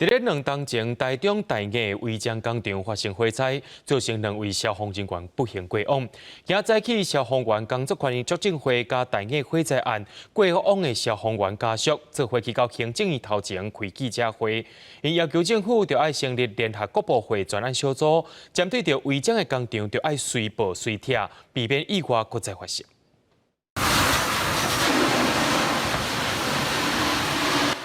佇咧2冬前，台中大雅違章工廠發生火災，造成兩位消防人員不幸過往。今仔早起，消防員工作權益促進會佮大雅火災案過往的消防員家屬，做伙去到行政院頭前開記者會，𪜶要求政府著愛成立聯合各部會專案小組，針對著違章的工廠，著愛隨報隨拆，避免意外閣再發生。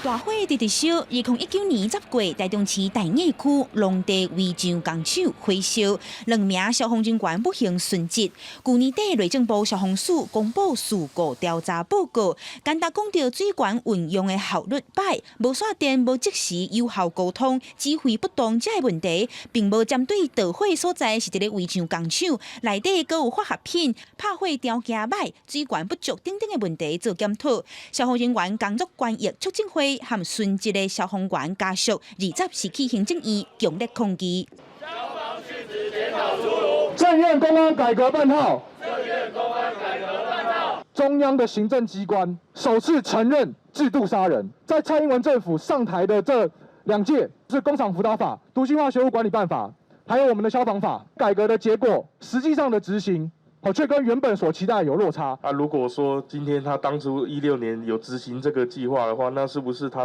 大火直直燒，2019年10月，台中市大雅區農地違章工廠火燒，兩名消防人員不幸殉職。舊年底，內政部消防署公布事故調查報告，簡單講著水管運用的效率歹，無線電無即時有效溝通，指揮不當這个問題，並無針對著火所在是佇咧違章工廠內底，閣有化學品拍火條件歹、水管不足等等的問題做檢討。消防人員工作權益促進會和殉職的消防員家屬，20是去行政院強烈抗議。消防殉職檢討出爐。政院公安改革半套。政院公安改革半套。中央的行政機關首次承認制度殺人，在蔡英文政府上台的這兩屆，是工廠輔導法、毒性化學物管理辦法，還有我們的消防法改革的結果，實際上的執行，卻跟原本所期待有落差。啊，如果說今天他當初16年有執行這個計劃的話，那是不是他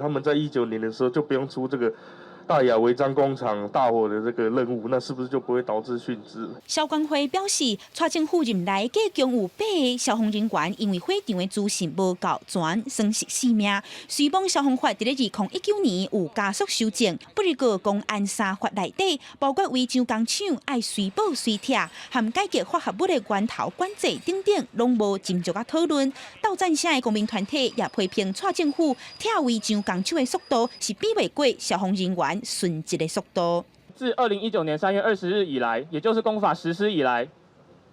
們在19年的時候就不用出這個大雅違章工廠大火的這個任務，那是不是就不會導致殉職？消管會表示，蔡政府任內計共有八个消防人員因為火場的資訊無夠全，喪失性命。雖罔消防法佇咧2019年有加速修正，不過公安三法內底，包括違章工廠愛隨報隨拆，和解決化學物的源頭管制等等，攏無斟酌佮討論。鬥贊聲的公民團體也批評蔡政府拆違章工廠的速度是比袂過消防人員殉職的速度。自2019年3月20日以來，也就是工法實施以來，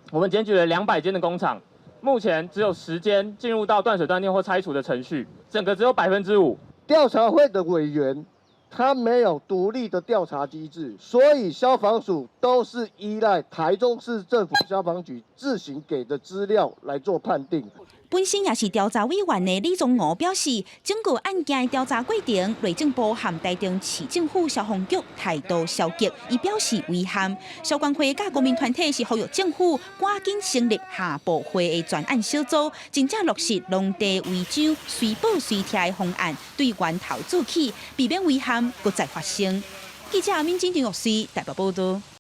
我們檢舉了200間的工廠，目前只有10間進入到斷水斷電或拆除的程序，整個只有5%。調查會的委員，他沒有獨立的調查機制，所以消防署都是依賴台中市政府消防局自行給的資料來做判定。本身也是調查委員的李宗吾表示，整個案件的調查過程，內政部和台中市政府消防局態度消極，伊表示遺憾。消管會佮公民團體是呼籲政府趕緊成立跨部會的專案小組，真正落實農地違章隨報隨拆的方案，對源頭做起，避免遺憾閣再發生。記者閔金玉師台北報道。